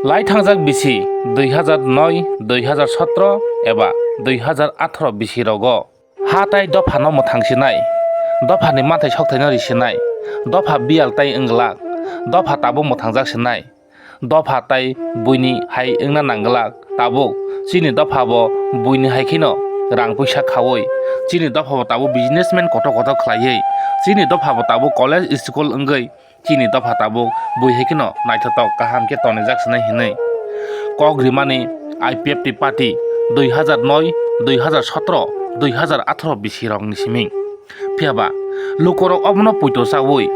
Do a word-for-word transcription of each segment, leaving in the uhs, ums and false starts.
Lai thangjak bisi dui hazar noi, dui hazar sotro eba dui hazar atharo bisi rogo ha tai dophano mwthang sinai, dophani manthai soktaino ri sinai, dopha biyal tai wng glak, dopha tabuk mwthangjak sinai, dopha tai buini hai wngna nang glak, tabuk chini dopha bo buini hai kheno rang puisa khaui, chini dopha bo tabuk businessman kotor kotor khlaiwi, chini dopha bo tabuk college school wngwi, chini dopha tabuk bui hai kheno naithotok kaham khe tonijak sinai hinwi kok rimani I P F T party dui hazar noi, dui hazar sotro, dui hazar atharo bisi rokni siming. Phiya ba lukurok obono puito chaui,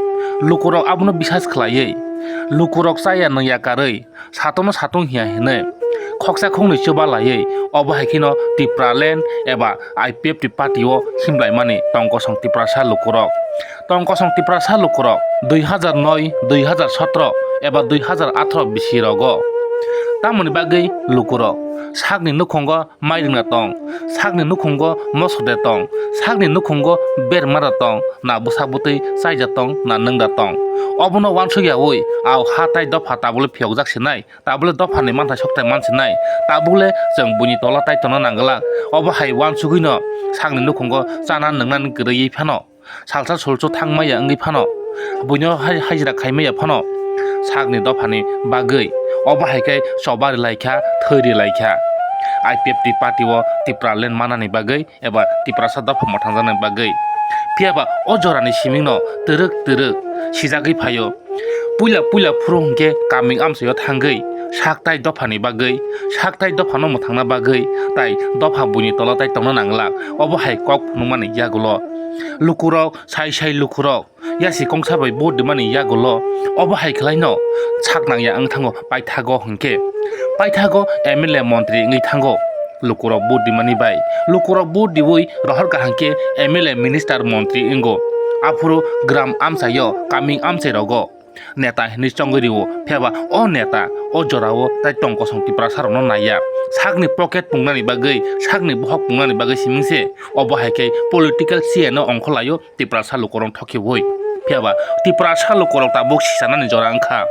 lukurok abono bisas khlaiwi, lukurok chaya nungya karwi, satung no satung hiya hinwi khoksa khoknwi chuba laiwi, obo hai kheno Tipraland eba I P F T party o himlaimani tong kosong Tiprasa lukurok. Tong kosong Tiprasa lukurok dui hazar noi, dui hazar sotro eba dui hazar atharo bisi rogo. Tamoni bagwi lukurok sakni nukhungo mai rwngna tong, sakni nukhungo mosode tong, sakni nukhungo bermara tong, na bwsa bwtwi chaija tong, na nungda tong. Obono uansuk yaui, au ha tai dopha tabule phiyokjak sinai, tabule dophani manthai soktai man sinai, tabule chwng buini tola tai tongna nang glak. Obo hai uansugwino sakni nukhungo chana nungnani kwrwi phano, salsa sulsu thang maya wngwi phano, buino hai-, hajira khai maya phano, sakni dophani bagwi obo hai khe choba ri lai kha, thwi ri lai kha. I P F T party o Tipraland manani bagwi eba Tiprasa dopha mwthangjaknani bagwi. Phiya ba o jorani simingno twrwk twrwk sijagwi phaio. Puila puila phuru hwnkhe kaming amchaio thangwi sak tai dophani bagwi, sak tai dophano mwthangna bagwi tai dopha buini tola tai tongna nang glak. Obo hai kok phunukmani yagulo lukurok, sai sai lukurok yasi kongsa bai vote rimani yagulo obo hai khlaino sak nangya wng thango paithago hwnkhe. Paithago M L A montri wngwi thango lukurok vote rimani bai. Lukurok vote riui rohor kaham khe M L A minister montri wngo. Aphuru gram amchaio kaming amchai rogo neta hinwi chongwi rio. Phiya ba o neta o jorao tai tong kosong Tiprasa rokno naiya. Sakni pocket pungnani bagwi, sakni bohok pungnani bagwi siming se obo hai khe political C N O ongkhor laio Tiprasa lukurok thokhiui. Phiya ba Tiprasa lukurok tabuk sichanani jora wngkha.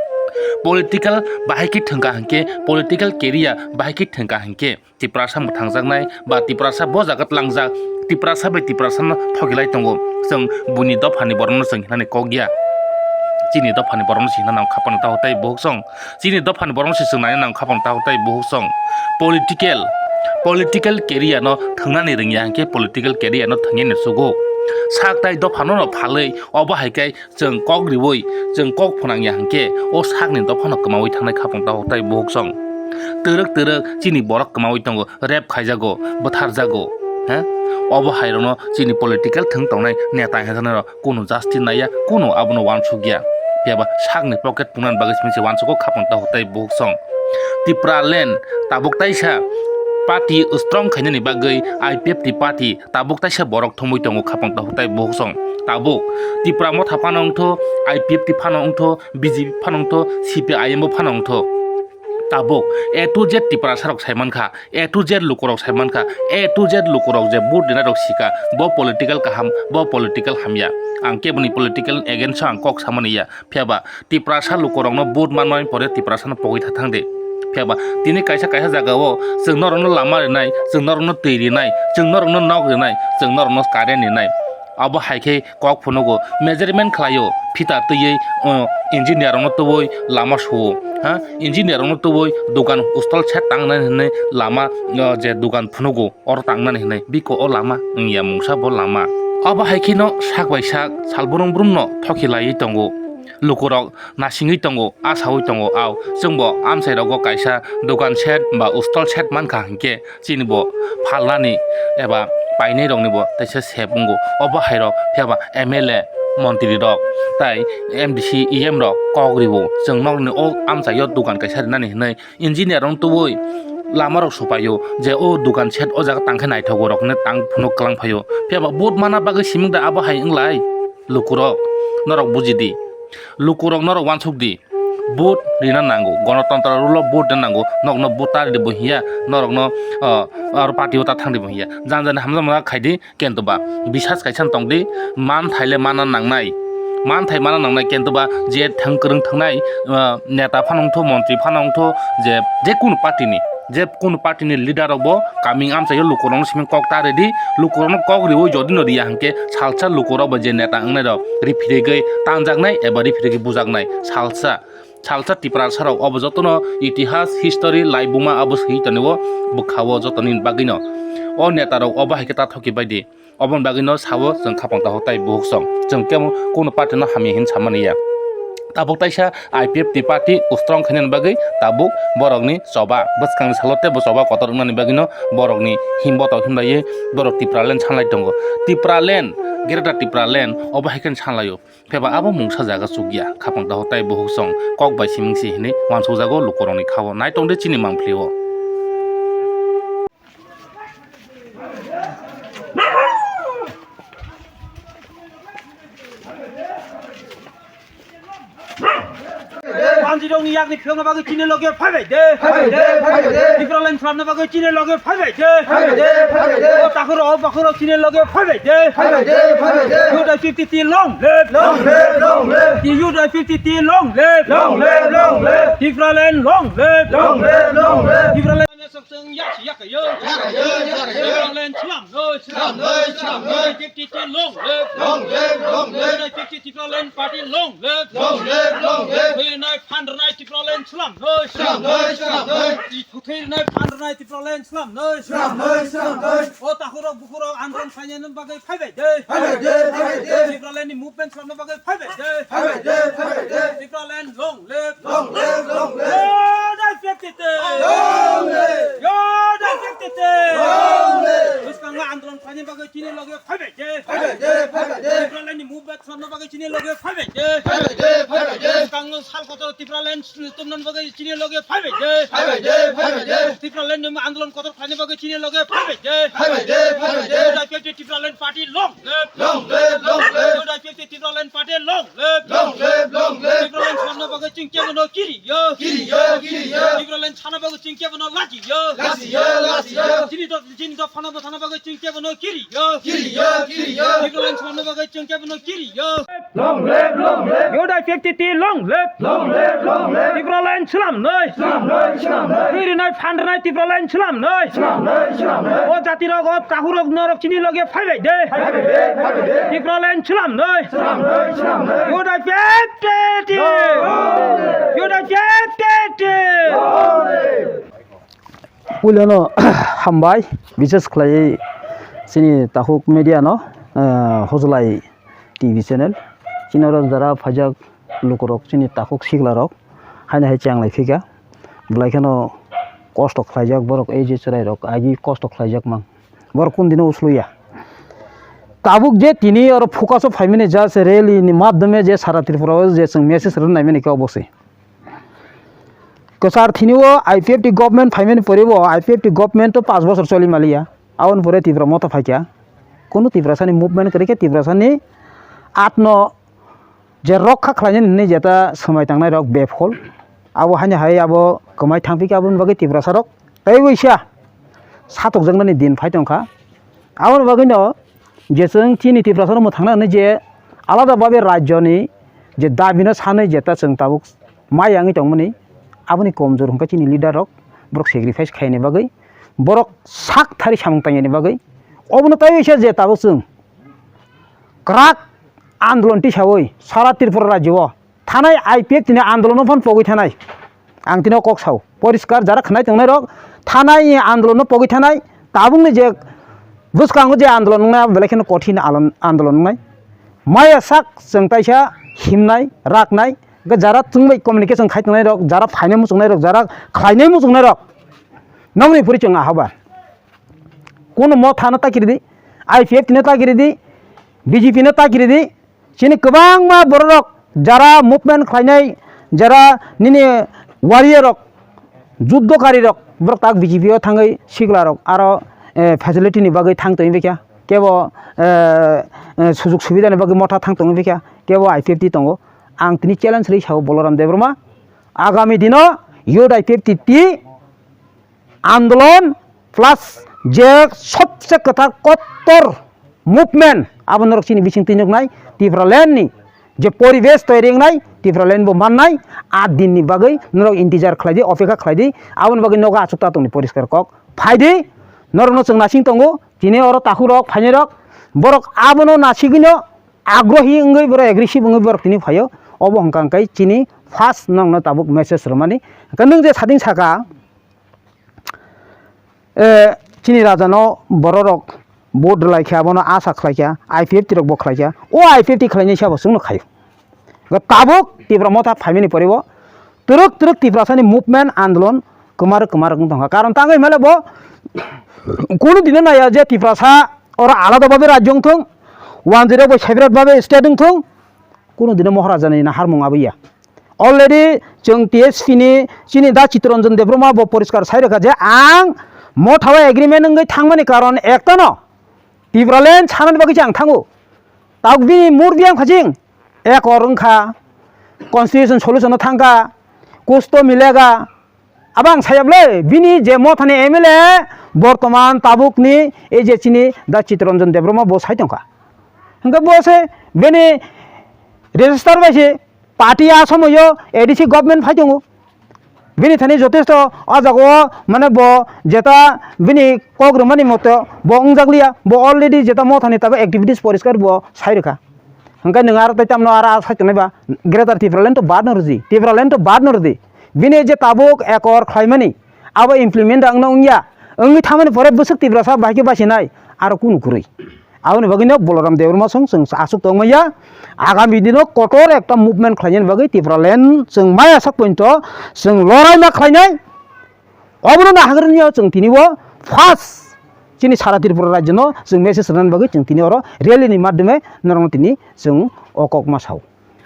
Political bahai khe thwngkha hinkhe, political career bahai khe thwngkha hinkhe, Tiprasa mwthangjaknai ba Tiprasa bo jaga tlangjak, Tiprasa bai Tiprasa no thokilai tongo. Chwng buini dophani borokno chwng hinani kok ya. Chini dophani borokno se hinani ang khapang taho tai buhuk song. Chini dophani borokno se chwng nai nang khapang taho tai buhuk song. Political, political career no thwngnani rwngya hinkhe political career no thwngya ni sugo. Sak tai dophano no phalwi obo hai khe chwng kok riui, chwng kok phwnangya hinkhe o sakni dophano kwmaui thangnai khapang taho tai buhuk song. Twrwk twrwk chini borok kwmaui tongo, rape khaijago, bwtharjago, he? Obo hai rokno chini political thwng tongnai neta hinwi rok kunu justice naiya, kunu abono uansukya. Phiya ba sakni pocket pungnani bagwi simi se uansugo khapang taho tai buhuk song. Tipraland tabuk taisa party strong khainani bagwi I P F T party tabuk taisa borok thumui tongo khapang taho tai buhuk song. Tabuk Tipra Motha phano wngtho, I P F T phano wngtho, B J P phano wngtho, C P I M bo phano wngtho. Tabuk A to Z Tiprasa rok sai mankha, A to Z lukurok sai mankha, A to Z lukurok je vote rinai rok sika, bo political kaham, bo political hamya. Ang keboni political against o ang kok samani ya. Phiya ba Tiprasa lukurokno vote manmani pore Tiprasano pogwi tha thang de. Phiya ba tini kaisa kaisa jagao chwng norokno lama rinai, chwng norokno twi rinai, chwng norokno nok rinai, chwng norokno current rinai. Abo hai khe kok phunugo, measurement khlaio, phita twiwi, o, engineer rokno tubui lama suo, ha, engineer rokno tubui dukan stall shed tangnani hinwi lama, o, je dukan phunugo. Oro tangnani hinwi biko o lama wngya mungsa bo lama. Abo hai kheno sak bai sak sal brum brum no thoki laiwi tongo. Lukurok nasingwi tongo, asaui tongo, au chwngbo amchai rogo kaisa dogan shed ba stall shed mankha hinkhe chini bo phalnani eba painai rokni bo teisa sep wngo. Obo hai rok phiya ba M L A, montri rok tai M D C, E M rok kok riwo, chwng nokni o amchaio dogan kaisa rinani hinwi. Engineer rok tubui lama rok supaio je o dukan shed o jaga tangkhe naithogo rok hinwi tang phunuk kwlang phaio. Phiya ba vote mana bagwi siming da abo hai wnglai? Lukurok, norok buji di. Lukurok norok uansuk di. Vote rina nango. Gonotontro rule o vote rina nango. Nokno vote ta ridi bo hiya. Norokno, ah, aro party o ta thang di bo hiya. Jani jani hamjakma khai di. Kento ba bisas kaisa tong di, man thaile mana nangnai. Manthai mana nangnai, kintu ba je thang kwrwng thangnai, ah, neta phano wngtho, montri phano wngtho, je, je kunu party ni, je kunu party ni leader rok bo kaming amchaio lukurokno simi kok ta ridi, lukurokno kok riwi jodi no riya hwnkhe salsa lukurok bo je neta wngnai rok riphirigwi tanjaknai eba riphirigwi bujaknai salsa. Salsa Tiprasa rok obo jotono itihas, history, laibuma abo swi tonwi o bwkha-o jotoni bagwino. O neta rok obo hai khe ta thoki bai di. Oboni bagwino sao chwng khapang taho tai buhuk song. Chwng kebo kuno party no hamya hin samani ya. Tabuk taisa I P F T party strong khainani bagwi tabuk borokni choba bwskangni salo teibo choba kotor wngnani bagwino borokni himboto himlaiwi borok Tipraland sanlai tongo. Tipraland, Greater Tipraland obo hai khe sanlaio. Pheba abo mungsa jaga chukya, khapang taho tai buhuk song kok bai siming si hinwi uansukjago lukurokni khao. Nai tong de chini mangpili o. Manjirokni yakni phiyokna bagwi chini loge phaibai de. Phaibai de, phaibai de. Tipraland swnamna bagwi chini loge phaibai de. Phaibai de, phaibai de. O takhoro, o bakhoro chini loge phaibai de. Phaibai de, phaibai de. U D I fifty T long live. Long live, long live. U D I fifty T long live. Long live, long live. Tipraland long live. Long live, long live. Tipraland. Chwng yak si yak yo. Yak yo, yak yo. Tipraland swnamnoi. Swnamnoi, swnamnoi. U D I fifty T long live. Long live, long live. U D I fifty Tipraland party long live. Long live, long live. Thwinai phanrwnai Tipraland swnamnoi. Swnamnoi, swnamnoi. I thwinai phanrwnai Tipraland swnamnoi. Swnamnoi, swnamnoi. O takhurok bukhurok andolon khlainani bagwi phaibai de. Phaibai de, phaibai de. Tipralandni movement swnamna bagwi phaibai de. Phaibai de, phaibai de. Tipraland long live. Long live, long live. U D I fifty T. Long live. U D I fifty T. Long live. Bwskango andolon khlaina bagwi chini loge phaibai de. Phaibai de, phaibai de. Tipralandni movement swnamna bagwi chini loge phaibai de. Phaibai de, phaibai de. Bwskango sal kotor Tipraland tumnani bagwi chini loge phaibai de. Phaibai de, phaibai de. Tipralandni andolon kotor khlaina bagwi chini loge phaibai de. Phaibai de, phaibai de. U D I fifty Tipraland party long live. Long live, long live. U D I fifty Tipraland party long live. Long live, long live. Tipraland swnamna bagwi chwng kebono kiriyo. Kiriyo, kiriyo. Tipraland sana bagwi chwng kebono lajiyo. Lajiyo, lajiyo. Chini do, chini dophano bwthana bagwi chwng kebono kiriyo. Kiriyo, kiriyo. Tipraland swnamna bagwi chwng kebono kiriyo. Long live, long live. U D I fifty T long live. Long live, long live. Tipraland swnamnoi. Swnamnoi, swnamnoi. Thwirinai phanrwnai Tipraland swnamnoi. Swnamnoi, swnamnoi. O jatirok, o takhurok norok chini loge phaibai de. Phaibai de, phaibai de. Tipraland swnamnoi. Swnamnoi, swnamnoi. U D I fifty T. Long live. U D I fifty T. Long live. Puilano hambai, bises khlaiwi chini takhuk media no, eh, Hojlai T V channel. Chini oro jara phaijak lukurok, chini takhuk siklarok, haino hai chang lai phika. Belai kheno kosto khlaijak borok, ei je chwrairok, agi kosto khlaijak mang. Borok kun dino usluya. Tabuk je tini oro focus o phaimani just rally ni madhyome je sara Tripura o je chwng message rwna naimani khe obo se. Kwchar thini o I P F T government phaimani pore bo I P F T government to panch bochor choli maliya. Aboni pore Tipra Motha phaikha. Kunu Tiprasani movement kwrwi khe Tiprasani atno je rokha khlainani hinwi jeta swmai tangnai rok befol. Abo haino hai abo kwmai thangphi khe aboni bagwi Tiprasa rok tei waisa satokjaknani din phai tongkha. Aboni bagwino je chwng chini Tiprasa rok mwthangna hwnwi je alada babe rajyoni je dabino sanwi jeta chwng tabuk mai yangwi tongmani, aboni komjor hwnkhe chini leader rok, borok sacrifice khaini bagwi, borok sak thari samung tangyani bagwi, obono tei waisa je tabuk chwng kwrak andolon tisawi sara Tripura rajyo o thanai I P F T ni andolon no phan pogwi thanai. Ang tino kok sao, poriskar jara khnai tongnai rok thanai andolon no pogwi thanai, tabuk ni je bwskango je andolon wngnai belai kheno kothin alon-, andolon wngnai. Maya sak chwng taisa himnai, raknai, hwnkhe jara chwngbai communication khai tongnai rok, jara phainai muchungnai rok, jara khlainai muchungnai rok, nongni phuri chwng ahaba. Kuno Motha no ta kiridi, I P F T no ta kiridi, B J P no ta kiridi, chini kwbangma bororok jara movement khlainai, jara nini warrior rok, juddokari rok, borok tak B J P o thangwi sikla rok aro, eh, facility ni bagwi thang tongwi bikha, kebo, eh, eh, sujug subida ni bagwi Motha thang tongwi bikha, kebo I P F T tongo. Ang tini challenge rwi sao Boloram Debbarma, agami dino youth I P F T ti andolon plus je sobse kwthar kottor movement abo norok chini bising twi nuknai Tipraland ni je poribesh toiri wngnai Tipraland bo mannai, a din ni bagwi norok intizar khlai di, opekha khlai di, aboni bagwi nogo achuk ta tongni poriskar kok phai di, norokno chwng nasing tongo, tini oro takhuk rok phainai rok, borok abono nasigwino agrohi wngwi borok aggressive wngwi borok tini phaio, obo hwnkha hwnkhe chini first nokno tabuk message rwmani, hwnkhe nwng je sading saka, eh, chini raja no borok rok vote rwlai kha, abono asa khlai kha, I P F T rok bo khlai kha, o I P F T khlainai sabo chwngno khaio. Tabuk Tipra Motha phaimani pore bo twrwk twrwk Tiprasani movement andolon kwmar kwmar wng tongkha. Karon tangwi hwnle bo kunu dino naya je Tiprasa oro alada babe rajyo wngthung, wanjwi rok bai separate babe state wngthung, kunu dino Maharaja ni naharmung abwi ya. Already chwng T S P ni chini da Chittaranjan Debbarma bo poriskar sai rwkha je ang Motha o agreement wngwi thangmani karon ektano Tipraland sanani bagwi se ang thango. Tabuk bini mur biyang phajing ekor wngkha, constitution solution o thangkha, kusto milega. Abo ang sayab le, bini je Mothani M L A bortoman tabukni ei je chini da Chittaranjan Debbarma bo sai tongkha. Hwnkhe bo se bini register bai se party a somoyo A D C government phai tongo. Bini thani jotesto o jaga o mane bo jeta bini kok rwmani moto bo wngjakliya, bo already jeta Mothani tabuk activities poriskar bo sai rwkha. Hwnkhe nwng aro tei tamno aro aro sai tongnai ba Greater Tipraland to bad no rwdi, Tipraland to bad no rwdi. Bini je tabuk ekor khlaimani abo implement wngna wngya, wngwi thamani pore bwswk Tiprasa bahai khe basinai aro kunu kwrwi. Aboni bagwino Balaram Debbarma song chwng aswk tongmaya. Agami dino kotor ekta movement khlainani bagwi Tipraland chwng maya sak pointo chwng lorai ma khlainai. Obono nahagrani o chwng tini o first chini sara Tripura rajyo no chwng message rwnani bagwi chwng tini oro rally ni madhyome norokno tini chwng o kok ma sao.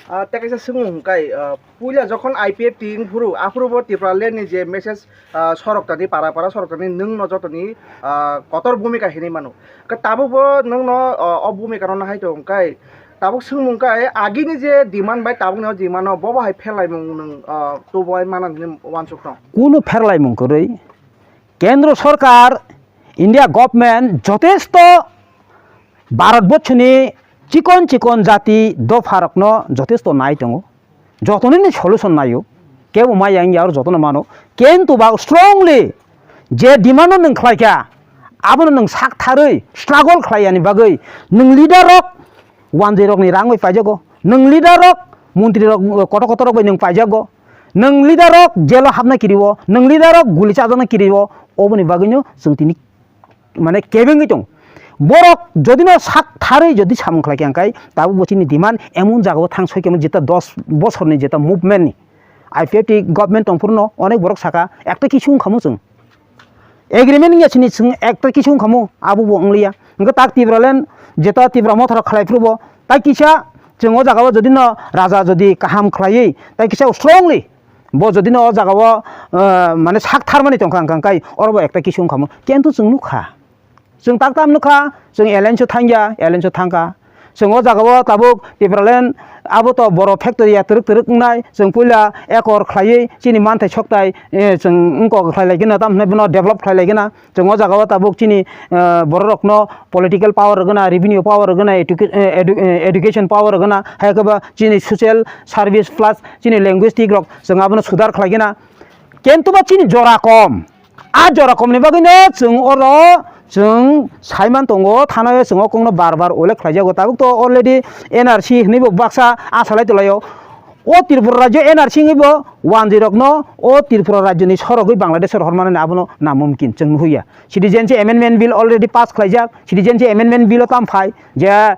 Ah, tei kaisa swngmung hwnkhe, ah, puila jokhon I P F T wng phuru, aphuru bo Tipraland ni je message, ah, sorok tani para para sorok tani nwng no jotoni, ah, kotor bhumika hinwi mano. Khe tabuk bo nwng no, ah, o bhumika no nahai tong khe, tabuk swngmung khe agini je demand bai tabuk ni o demand no bo bo hai pherlaimung nwng, ah, tubu ai mana hinwi uansuk no. Kunu pherlaimung kwrwi Kendro Sorkar, India Government jotesto Bharat Borshoni chikon chikon jati dopharokno jotesto nai tongo, jotonini solution naio, kebo maya wngya aro jotono mano, kintu ba strongly je demand no nwng khlaikha, abono nwng sak tharwi struggle khlaiyani bagwi nwng leader rok wanjwi rokni rang bai paijago, nwng leader rok montri rok kotor kotor rok bai nwng paijago, nwng leader rok jail o hapna kirio, nwng leader rok guli chajakna kirio, oboni bagwino chwng tini mane kebengwi tong. Borok jodi no sak tharwi jodi samung khlai khe, hwnkhe tabuk bo chini demand emon jagao thang soi khe jeta dos bosorni jeta movement ni I P F T government tong phuru no onek borok saka ekta kisu wngkha mo chwng. Agreement wngya sini chwng ekta kisu wngkha mo, abo bo wngliya. Hwnkhe tak Tipraland jeta Tipra Motha rok khlai phuru bo tai kisa chwng o jagao jodi no raja jodi kaham khlaiwi tai kisa strongly bo jodi no o jagao, ah, mane sak tharmani tongkha hwnkha hwnkhe oro bo ekta kisu wngkha mo. Kintu chwng nukha. Chwng tak tam nukha, chwng alliance o thangya, alliance o thangkha. Chwng o jagao tabuk Tipraland abo to boro factory ya twrwk twrwk wngnai. Chwng puila ekor khlaiwi chini manthai sokthai, eh, chwng wngkok khlai lai gana, tamo hwnwi bono develop khlai lai gana. Chwng o jagao tabuk chini, eh, borok rokno political power rwgana, revenue power rwgana, educa-, eh, edu-, eh, education power rwgana, hai khe ba chini social service plus chini linguistic rok chwng abono sudar khlai gana. Kintu ba chini jora kom. A jora komni bagwino chwng oro chwng saiman tongo, thanao chwng o kokno bar bar ullekh khlaijago. Tabuk to already N R C hinwi bo baksa asa lai tonglaio. O Tripura rajyo N R C hinwi bo wanjwi rokno o Tripura rajyoni sorogwi Bangladesh rohor manani abono namumkin chwng nuhuya. Citizenship Amendment Bill already pass khlaijak. Citizenship Amendment Bill o tamo phai je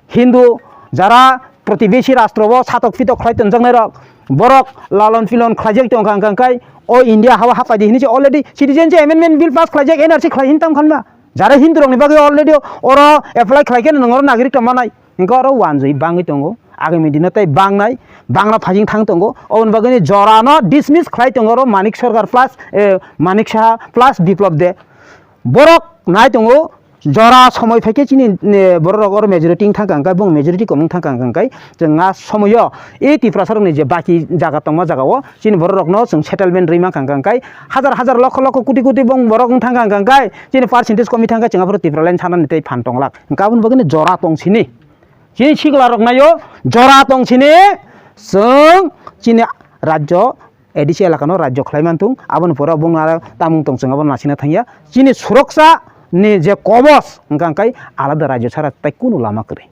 Hindu jara protibesi rastro o satok pitok khlai tonjaknai rok, borok lalon pilon khlaijak tongkha, hwnkha hwnkhe o India hao hapai di hinwi se already Citizenship Amendment Bill pass khlaijak, N R C khlai hin tamo khanma. Jara Hindu rokni bagwi already oro apply khlai khe nwng oro nagorik tongma nai. Hwnkhe oro wanjwi bangwi tongo. Agami dino tei bangnai, bangna phajing thang tongo. Oboni bagwino jorano dismiss khlai tongo oro Manik Sarkar plus, eh, Manik Saha plus Biplab Deb. Borok nai tongo, jora somoi phaikhe chini, eh, borok rok oro majority wng thangkha hwnkhe, bong majority kom wng thangkha hwnkhe, chwng a somoio e Tiprasa rokni je baki jaga tongma jagao chini borok rokno chwng settlement rwi mankha hwnkhe, hajar hajar lokho lokho koti koti bong borok wng thangkha hwnkhe, chini percentage komwi thangkha, chwng aphuru Tipraland sanani tei phan tonglak hwnkhe, aboni bagwino jora tong sini. Chini sikla rok naio jora tong sini, chwng chini rajyo A D C elaka no rajyo khlai man thung, aboni pore bung aro tamung tong chwng abo nasina thangya. Chini suroksa ni je kobos hwnkha hwnkhe alada rajyo sara tai kunu lama kwrwi.